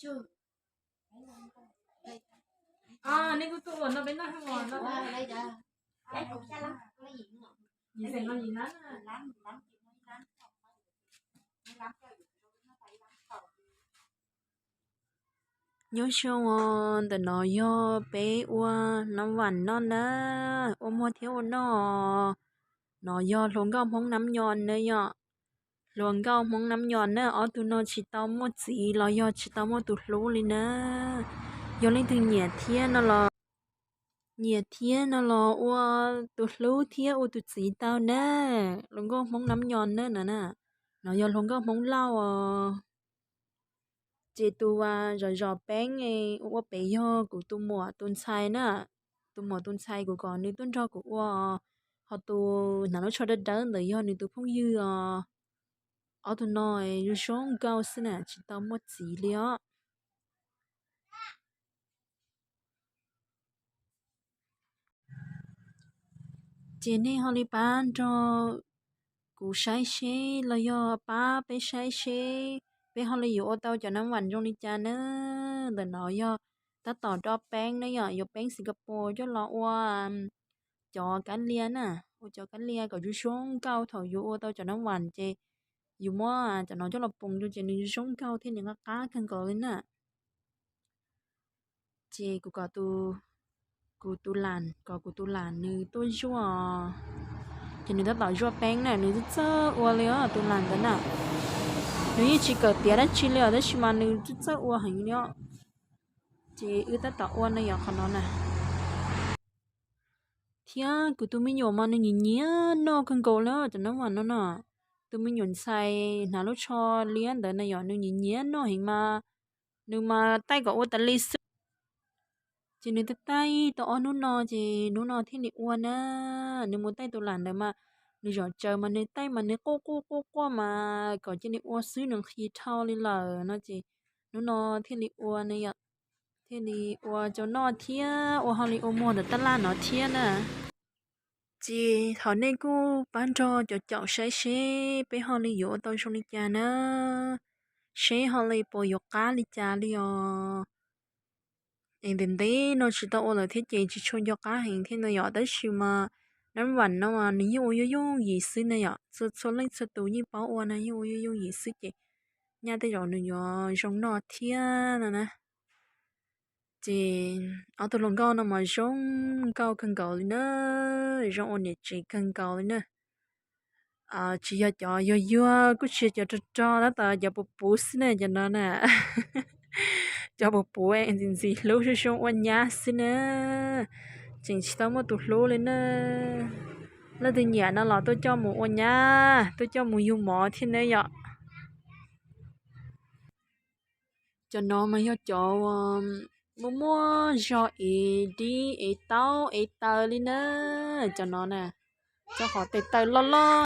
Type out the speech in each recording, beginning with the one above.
Nyob zoo, ntawm no yog peb ua nam vam noj na, ua muag thiab ua noj. No yog hluas nkauj Hmoob Nab Nyo na yom. Hluas nkauj Hmoob Nab Nyo na, ob tug no tsis tau muaj txiv los yog tsis tau muaj tus hlub li na. Yog leej twg nyiam thiab no los, nyiam thiab no los ua tus hlub thiab ua tus txiv tau na. Hluas nkauj Hmoob Nab Nyo na no na. No yog hluas nkauj Hmoob Lauj os. Ces tus zom zom peeb ua ua pem yog kuv tus muam tus ntxhais na. Tus muam tus ntxhais kuv kom nws tuaj nrog kuv ua, ho tus hnav lub tsho dawb dawb ntawd yog nws tus phooj ywg os. Ob tug no zoo zoo nkauj xwb na, tsis tau muaj txiv li os. Ces nej ho li pab nrog kuv saib seb los yog pab peb saib seb peb ho li yuav ua tau cov nam vam zoo li cas na. Ntawm no yog tab tom do peeb na yom, yuav peeb Singapore coj los ua cov kab lia na, ua cov kab lia kom zoo zoo nkauj, thaum yus ua tau cov nam vam ces yus muab cov no coj los poos rau ces nws zoo zoo nkauj thiab nws qab qab kawg nkaus li na. Ces kuv kom, kuv tus lam, kom kuv tus lam nws tuaj zuaj, ces nws tab tom zuaj peeb na, nws txawj txawj ua li os tus lam ntawd na. Nws yeej tsis kawm tiav dab tsi li os tab sis mas nws txawj txawj ua heev li os. Ces wb tab tom ua no yog qhov no na. Thiab kuv tus me nyuam mas nws nyiam nyiam noj kawg nkaus li cov nam vam no no. Tus me nyuam ntxhais hnav lub tsho liab ntawd na yom, nws nyiam nyiam noj heev mas nws mas taij kom ua tas li xwb. Ces nws taij taij tau ob hnub no ces hnub no thiaj li ua na. Nws mus taij tus lam ntawd mas nws zom tsaws mas nws taij mas nws quaj quaj quaj quaj mas kom cia li ua xwb nws nqhis dhau li lawm no ces hnub no thiaj li ua na yom, thiaj li ua cov noj thiab ua ho li ua muag ntawm tab laj no thiab na. Ces thov nej kuj pab nrog caum caum saib seb peb ho li yuav ua tau zoo li cas na, seb ho li puas yuav qab li cas li os. Es ntev ntev no tsis tau ua lawm thiab ces tsis tshua nco qab heev thiab no yom, tab sis mas nam vam no mas nws yeej ua yooj yooj yim xwb na yom, txhua txhua leej txhua tus yeej paub ua na, yeej ua yooj yooj yim xwb ces nyaj tej zaum nws yuav zoo noj thiab no na. Ces ob tug hluas nkauj no mas zoo nkauj kawg nkaus li na, zoo ua niam tsev kawg nkaus li na. Tsis yog cov yuag yuag, kuj tsis yog cov rog rog, tab tom cov puv puv xwb na cov no na. Cov puv puv ntxim ntxim hlub zoo zoo ua nyab xwb na, tseem tsis tau muaj tus hlub li na. Leej twg nyiam no los tuaj coj mus ua nyab, tuaj coj mus yug mov thiab na yom. Cov no mas yog cov muaj muaj zog ev dib ev taub ev taw li na. Cov no na, cov qhov tes taw loj loj.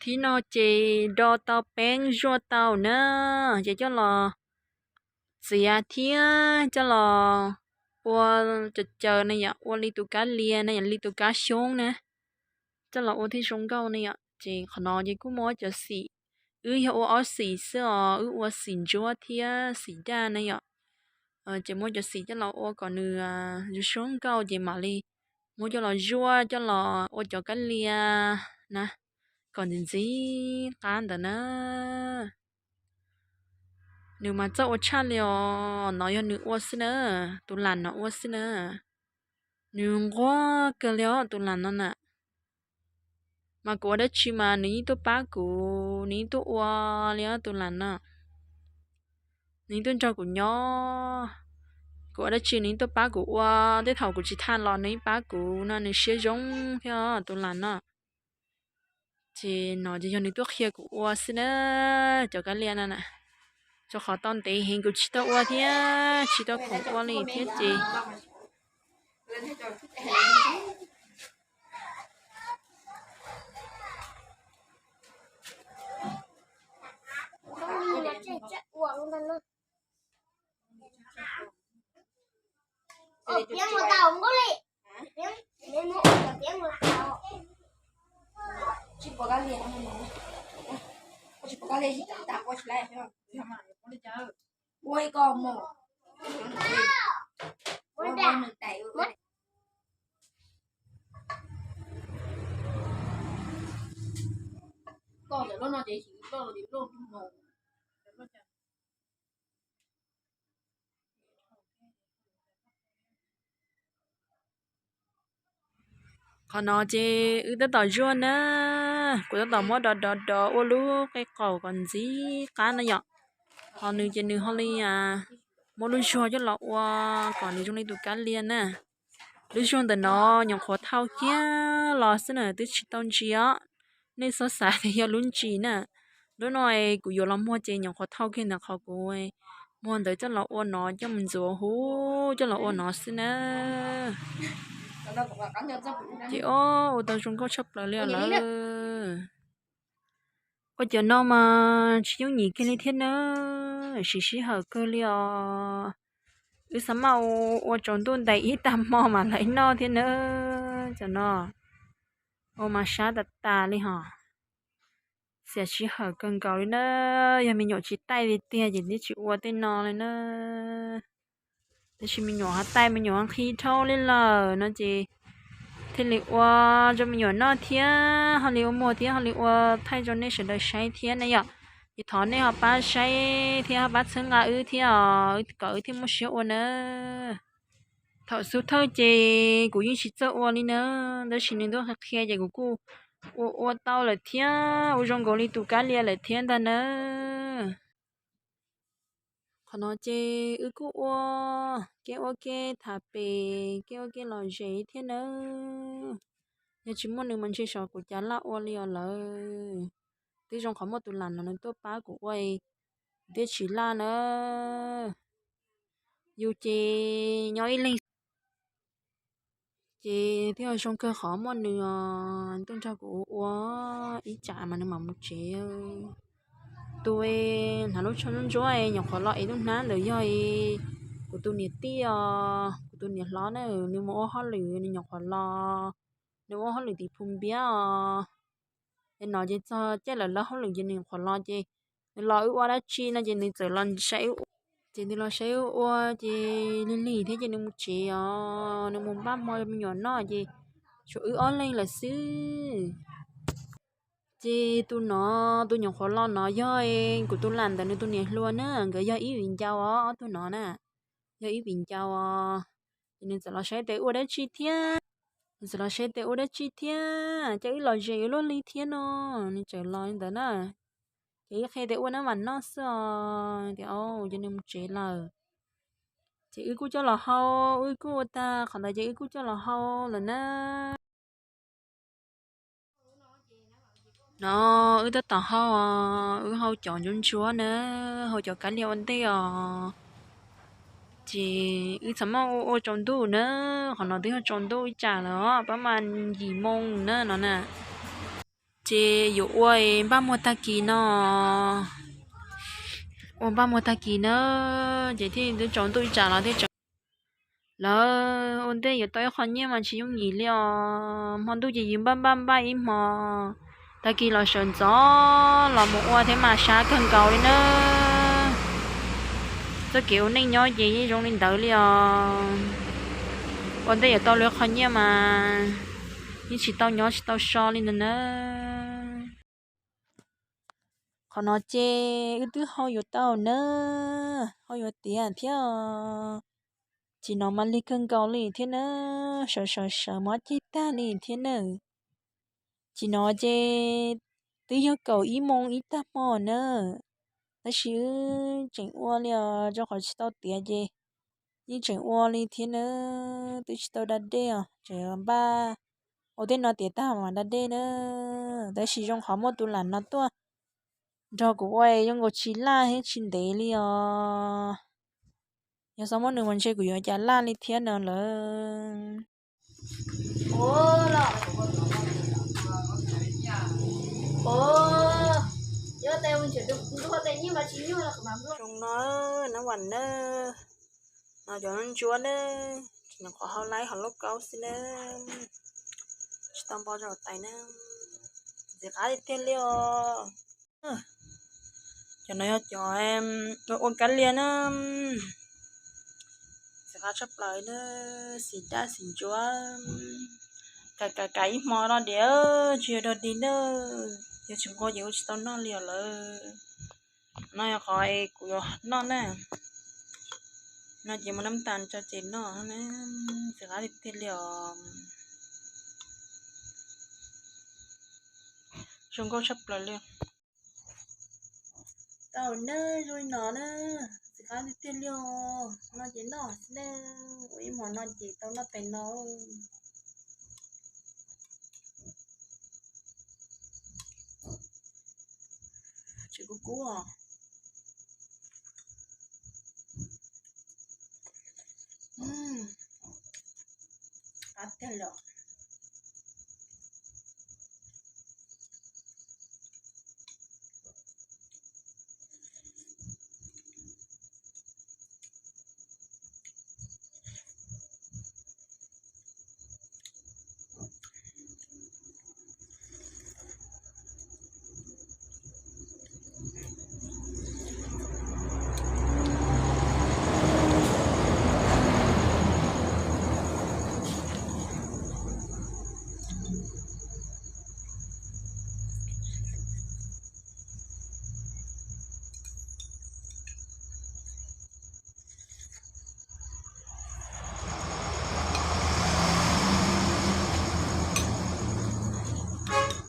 Thib no ces do tau peeb zuaj tau na, ces coj los txiav thiab coj los ua caws caws na yom, ua li tus kab lia na yom, li tus kab xyoob na, coj los ua thiaj zoo nkauj na yom. Ces qhov no ces kuj muaj ob cov xim, wb yog ua ob xim xwb os, wb ua xim ntsuab thiab xim daj na yom. Ces muab cov xim coj los ua kom nws zoo zoo nkauj ces mam li muab coj los zuaj coj los ua cov kab lia na, kom ntxim ntxim qab ntawd na. Nws mas txawj ua tshaj li os, no yog nws ua xwb na, tus lam no ua xwb na. Nws nquag kawg li os tus lam no na. Mas kuv ua dab tsi mas nws yeej tuaj pab kuv, nws yeej tuaj ua li os tus lam no. Nws yeej tuaj nrog kuv nyob. Kuv ua dab tsi nws yeej tuaj pab kuv ua, tej thaum kuv tsis tham los nws yeej pab kuv no, nws siab zoo thiab os tus lam no. Ces no ces yog nws tuaj qhia kuv ua xwb na, cov kab lia no na. Rau qhov tau ntev heev kuv tsis tau ua thiab tsis tau khoom ua li thiab ces Qhov no ces wb tab tom zuaj na, kuv tab tom muab dov dov dov ua lub qe qaum kom ntxim qab na yom. Ho nws ces nws ho li muab lub zuag coj los ua kom nws zoo li tus kab lia na. Lub zuag ntawm no nyuam qhuav thau kiag los xwb na, twb tsis tau ntsis os. Nej txhob xav tias yog lub ntsis na. Lub no kuv yuav los muag ces nyuam qhuav thau kiag ntawm qhov kuv muag ntawd coj los ua no, coj mus ntxuav huv coj los ua no xwb na. Ces o, ua tau zoo nkauj tshaj plaws li os lawm. Ua cov no mas tsis yooj yim kiag li thiab na, siv sij hawm kawg li os. Wb xav maj ua tsaus ntuj ntais ib tag hmo mas lawv noj thiab na. Cov no ua mas sab tas tas li hos. Xiam sij hawm kawg nkaus li na, yog me nyuam tsis taij li tiag ces twb tsis ua tej no li na. Tab sis me nyuam ho taij, me nyuam ho nqhis dhau li lawm no ces thiaj li ua rau me nyuam noj thiab, ho li ua muag thiab, ho li ua thaij rau nej sawv daws saib thiab na yom. Ces thov nej ho pab saib thiab ho pab txhawb nqa wb thiab os, kom wb thiaj muaj siab ua na. Thaum xub thawj ces kuv yeej tsis txawj ua li na, tab sis nws tuaj qhia ces kuv kuj ua ua tau lawm thiab, ua zoo nkaus li tus kab lia lawm thiab ntag na. Qhov no ces wb kuj ua kev ua ke tham pem, kev ua ke lom zem thiab nawb. Yog tsis muaj nws mas ntshe xyov kuv cas laj ua li os lawm. Twb zoo qhov muaj tus lam no nws tuaj pab kuv ua, kuv thiaj tsis laj na. Yus ces nyob ib leeg ces thiaj zoo kawg qhov muaj nws tuaj nrog kuv ua ib tsam mas nws mam mus tsev. Tus hnav lub tsho ntsuab ntsuab nyuam qhuav los es lub hnab ntawd yog kuv tus niam tij os, kuv tus niam hlob na, nws mus ua hauj lwm nws nyuam qhuav los, nws ua hauj lwm tim Phu Npiab os. Es no ces txog caij lawv lawb hauj lwm ces nws nyuam qhuav los ces nws los wb ua dab tsi no ces nws txawm los saib wb ua. Ces nws los saib wb ua ces lig lig thiab ces nws mus tsev os, nws mus npaj hmo me nyuam noj ces tshuav wb ob leeg lawm xwb. Ces tus no, tus nyuam qhuav los no yog kuv tus lam ntawd nws tus niam hluas na, nkawd yog ib viv ncaus os, ob tug no na, yog ib viv ncaus os. Ces nws txawm los saib tes ua dab tsi thiab, nws txawm los saib tes ua dab tsi thiab, cas wb lom zem yuav luaj li thiab no, nws txawm los li ntawd na. Ces wb qhia tias ua nab vam noj xwb os, tias ces nws mus tsev lawm. Ces wb kuj coj los hau, wb kuj ua tag qhov ntawd ces wb kuj coj los hau lawm na. No wb tab tom hau, wb hau cov ntsuab ntsuab na, hau cov kab lia ua ntej os. Ces wb txhob maj ua ua tsaus ntuj na, qhov no twb yog tsaus ntuj ib tsam lawm os, pab mas yim moo na no na. Ces yuav ua npaj muag tag kis no, ua npaj muag tag kis na, ces thiaj twb tsaus ntuj ib tsam los thiaj tsaus. Lawv ua ntej yuav tau ib qho nyiaj mas tsis yooj yim li os, hmo ntuj ces yus npaj npaj npaj ib hmo, tag kis los sawv ntxov los mus ua thiab mas sab kawg nkaus li na. Txoj kev ua neej nyob ces yeej zoo li ntawd li os, ua ntej yuav tau lawv qho nyiaj mas yeej tsis tau nyob tsis tau so li ntawd na. Qhov no ces wb twb hau yuav tau na, hau yuav tiav thiab. Tsis no mas lig kawg nkaus li thiab na, sawv sawv sawv mob ceg tag li thiab na. Tsis no ces twb yog kaum ib moos ib tag hmo na, tab sis wb tseem ua li os, rau qhov tsis tau tiav ces yeej tseem ua li thiab na, twb tsis tau da dej os, tseem npaj ua tej no tiav tag mam da dej na. Tab sis zoo qhov muaj tus lam no tuaj nrog kuv ua, zoo nkaus tsis laj thiab tsis ntev li os. Yog xav muab nws mas ntshe kuv yuav cas laj li thiab no lawm. Zoo no, nab vam na, no cov ntsuab na, tsis nyuam qhuav hau laib hauv lauj kaub xwb na, tsis tau npo rau tais na, ntxim qab tiag tiag li os. Cov no yog cov ua kab lia na, ntxim qab tshaj plaws na, xim daj xim ntsuab, kav kav kav ib hmo no diam tsis yog dog dig na, yog tsis nquag ces ua tsis tau noj li os lawm. No yog qhov es kuv yuav noj na, no ces muab nab tas tso ces noj na, ntxim qab tiag tiag li os. Zoo nkauj tshaj plaws li. Tau na, zoo li no na, ntxim qab tiag tiag li os. No ces noj xwb na, ua ib hmo no ces tau noj tais no. Tsis kub kub os. Qab tiag li.